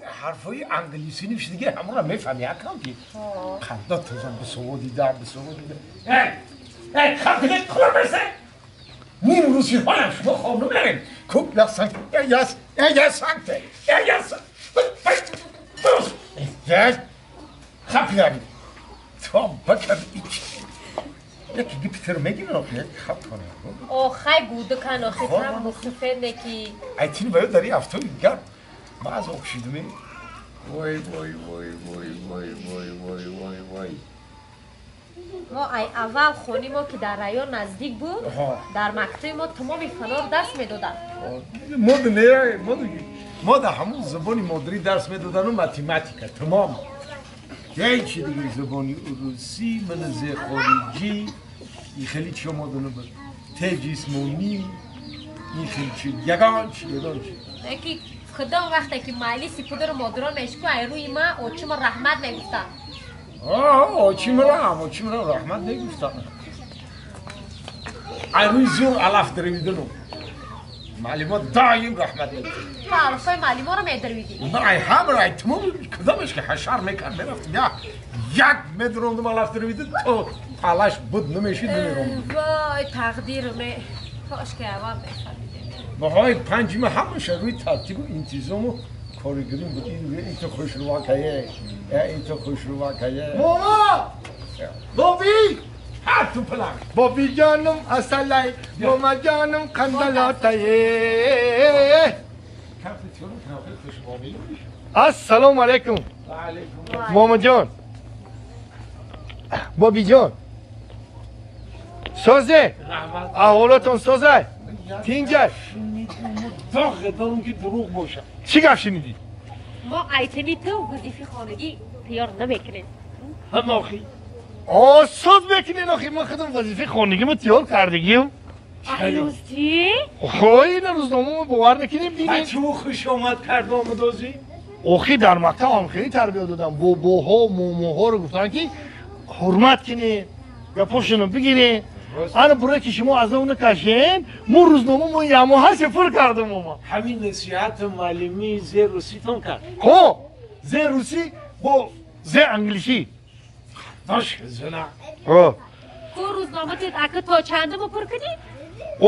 حرفای انگلیسی نمیشه دیگه همون رو میفهمی اکم که خنده تازم به سوادی در به سوادی در ای خب دیگه کار برسه نیم روزی حالم شما خواب نمیریم کوب لسنگ یس یس یس یس خب دیگه تو بکر ایچ یکی گیپتر میگیرن آخه خب کنه آخه گوده کن آخه تم مخفه نکی ایتین باید داری افتو گرد ما از اکشیدمی وای وای وای وای وای وای وای وای وای ما ای اول خونی ما که در رایان نزدیک بود در مکتب ما تمام فنار درس میدادن ما نه ما در همون زبانی مادری درس میدادن و ماتماتیکا تمام هیچ دیگه زبانی روسی من ز خارجی این خیلی چی ما دونه بود ته جسمانی این خیلی چی یگان چی یگان چی یکی خدا وقتی که مالی پدر و مادران اشکو ای روی ما اوچی ما رحمت نگفتن آه اوچی مرا رحمت نگفتن ای روی زور علف درویدنو معلمات دایم رحمت نگفتن تو علفای معلما رو میدرویدی نه ای هم را ای تمام کدامش که حشر میکرد میرفت یا یک مدروندم علف درویدن تو تلاش بود نمیشید نمیروندم وای تقدیر می کاش که اول میفهمیدیم ماهای پنجم همش روی ترتیب و انتظام و کارگریم بود این تو خوش رو کیه این تو خوش رو کیه ماما بابی هر تو پلنگ بابی جانم اصلای ماما جانم قندلاتایه السلام علیکم ماما جان بابی جان سازه احوالتون سازه تینجه داغ دارم که دروغ باشه چی گفت شنیدی؟ ما ایتمی تو وظیفه خانگی تیار نمیکنیم هم آخی آه ساز بکنین آخی من خودم وظیفه خانگی ما تیار کردگیم روزی؟ خواهی این روزنامه ما باور نکنیم دیدیم بچه خوش آمد کرد آمدازی؟ آخی در مکتب هم خیلی تربیت دادم باباها موموها رو گفتن که حرمت کنین گپاشونو بگیرین انا برای که شما از اون کشین مو روزنامه مو یه ماه هست پر کردم ما همین نصیحت معلمی زیر روسی تون کرد خب زیر روسی با زیر انگلیسی داش زنا ها کو روزنامه تت اگه تا چنده مو پر کنی؟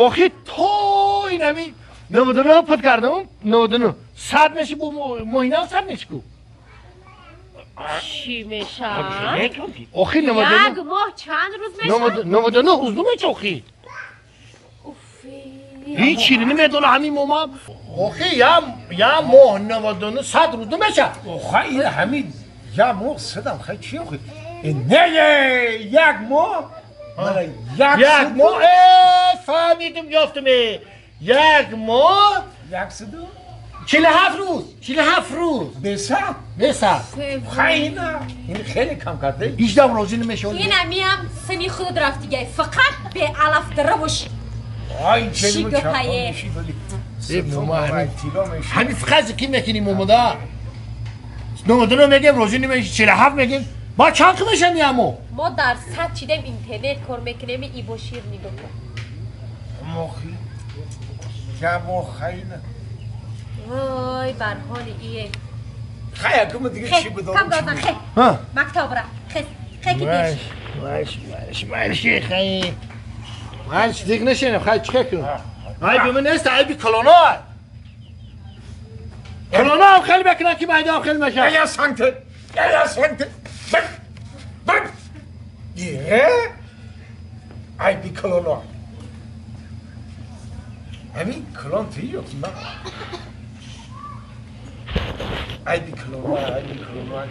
آخی تا این همین 99 پر کردم 99 صد میشه با ماهینه صد میشه کو چی میشه؟ آخی 99 یک ماه چند روز میشه؟ 99 روز نمیشه آخی هیچ چیزی نمیدونه همین ماما آخی یا ماه 99 صد روز نمیشه آخه این همین یا ماه صدم خیلی چی آخی؟ نه یک ماه یک ماه فهمیدم یافتم یک ماه 47 روز 47 روز بسه بسه خیلی این خیلی کم کرده 18 روزی نمیشه این همی هم سنی خود رفت دیگه فقط به علف دره باش آی چه میشی همین فقط کی میکنیم اومده 99 میگیم روزی نمیشه 47 میگیم با چند میشه میامو ما در صد چیدم اینترنت کار میکنیم ای با شیر نگاه کن مخی جواب خیلی وای بر حال ایه خیلی کم دیگه چی بدم کم گازن خیلی مکتب را خیلی خیلی دیش ماش ماش ماش خیلی ماش دیگه نشینم خیلی چه کنم ای به من نیست ای بی کلونا کلونا هم خیلی بکنن که باید هم خیلی مشه یا سانت یا سانت بر بر یه ای بی کلونا همین کلون تیو نه ای بی کلونا ای بی کلونا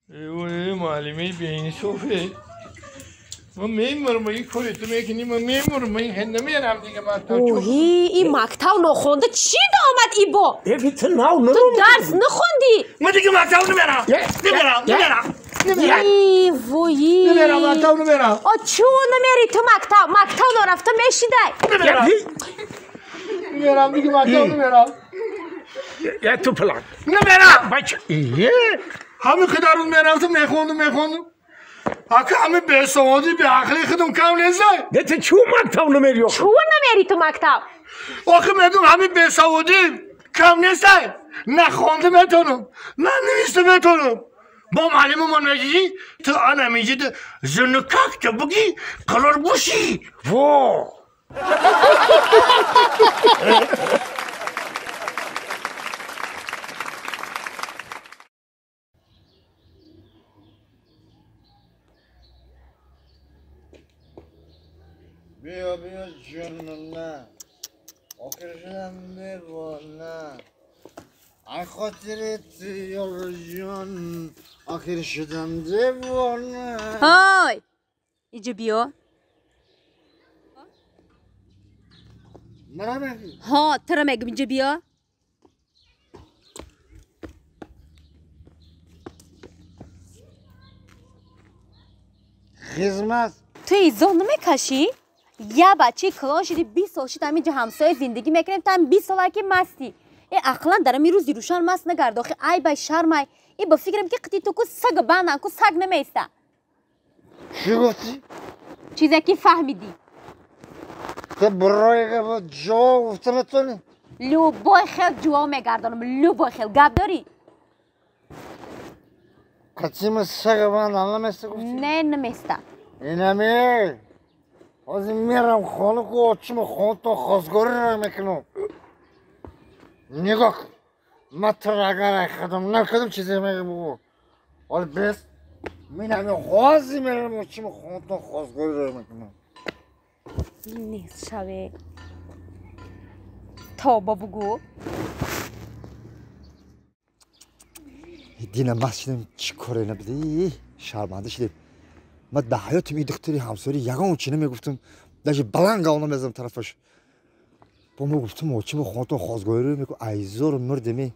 ای معلمی بی‌انصافه من میمرم این کاری تو میکنی من میمرم این هند نمیرم دیگه من تا اوهی این مکتب نخونده چی آمد ای با ای تو نو تو درس نخوندی من دیگه مکتب نمیرم نمیرم نمیرم نمیرم ای وای نمیرم مکتب نمیرم آ چون نمیری تو مکتب مکتب نرفته میشیدی نمیرم نمیرم دیگه مکتب نمیرم یا تو پلان نمیرم بچه ایه همین خدارون میرفتم میخوندم میخوندم اگه همه به سوادی به عقلی خودم کم نیست نه تو چون مکتب نمیری چون نمیری تو مکتب آخه میگم همین به سوادی Кам нестай. На хонда метонам, на нависта метонам. Бо муаллимамон мегӯи ту ана меҷида зунукак ту буги қарор бошӣ. Во! بیا بیا جون نه آخر شدم دیوانه ای خاطرت یار جان آخر شدم دیوانه. های اینجا بیا. مرا میگی؟ ها تو را میگم اینجا بیا. خدمت تو ایزان نمیکشی؟ یه بچه کلان شدی 20 سال شد همینجا همسایه زندگی میکنیم تا هم 20 ساله که مستی. ای عقلا در می روزی روشن مست نگرد آخه ای بای شرمای. ای با فکرم که قطی تو کو سگ بندن کو سگ نمیسته. چی گفتی؟ چیزی که فهمیدی. تو برای با جواب گفته نتونی؟ لوبای خیل جواب میگردانم لوبای خیل گپ داری؟ قطی من سگ بندن نمیسته گفتی؟ نه نمیسته. اینمی از میرم خانه که آچم خانه تا خواستگاری را میکنم. نگاه کن من تو را اگر خدم نکردم چیزی میگه بگو. حالا بس من همین خوازی میرم آچم خانه تا خواستگاری را میکنم. نیست شوه توبه بگو. دینم مست شدم چی کاره نبودی شرمنده شدیم. من به حیاتم این دختری همسایه یگان چی نمیگفتم، даже баланга онам мезадам тарафаш. Бо мо гуфтам очим хонатон хозгорӣ мекун айзор мурдеми.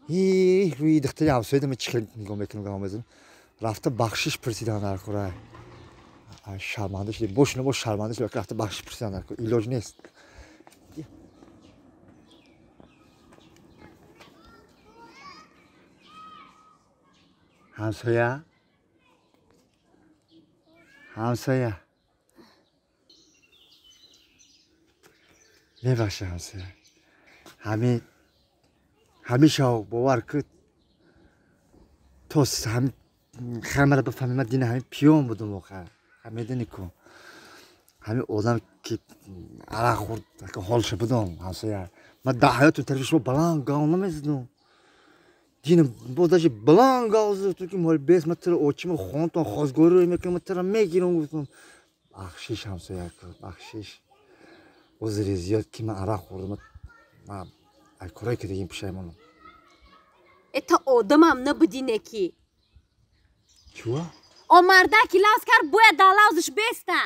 Эй рӯи духтари ҳамсоя дама чӣ хел нигоҳ мекунам гап мезанам. Рафта бахшиш пурсидан дар кора. Шарманда шудем. Бош набош шарманда шудем. Рафта бахшиш пурсидан дар кора. Илоҷ нест. ҳамсоя ҳамсоя мебахши ҳамсоя. Ҳамеша бовар кун то хамара бифаҳми ман дина ҳамин пиён будум охар. Медонӣ ку ҳамин одам ки арақ хӯрд ҳолша будам ҳамсоя. Ман дар ҳаётум тарафи шумо баланд гав намезадам. Дина боз даже баланд гав зад ки мол бес ман туро очима хонатон хозгорӣ мекунам ман туро мегирам гуфтам. Бахшиш ҳамсоя бахшиш. Узри зиёд ки ман арақ хӯрдам ман аз корое ки дигим пушаймонам. Э то одамам набудӣ неки. Чуа? О мардаки лавз кард бояд дар лавзаш беста.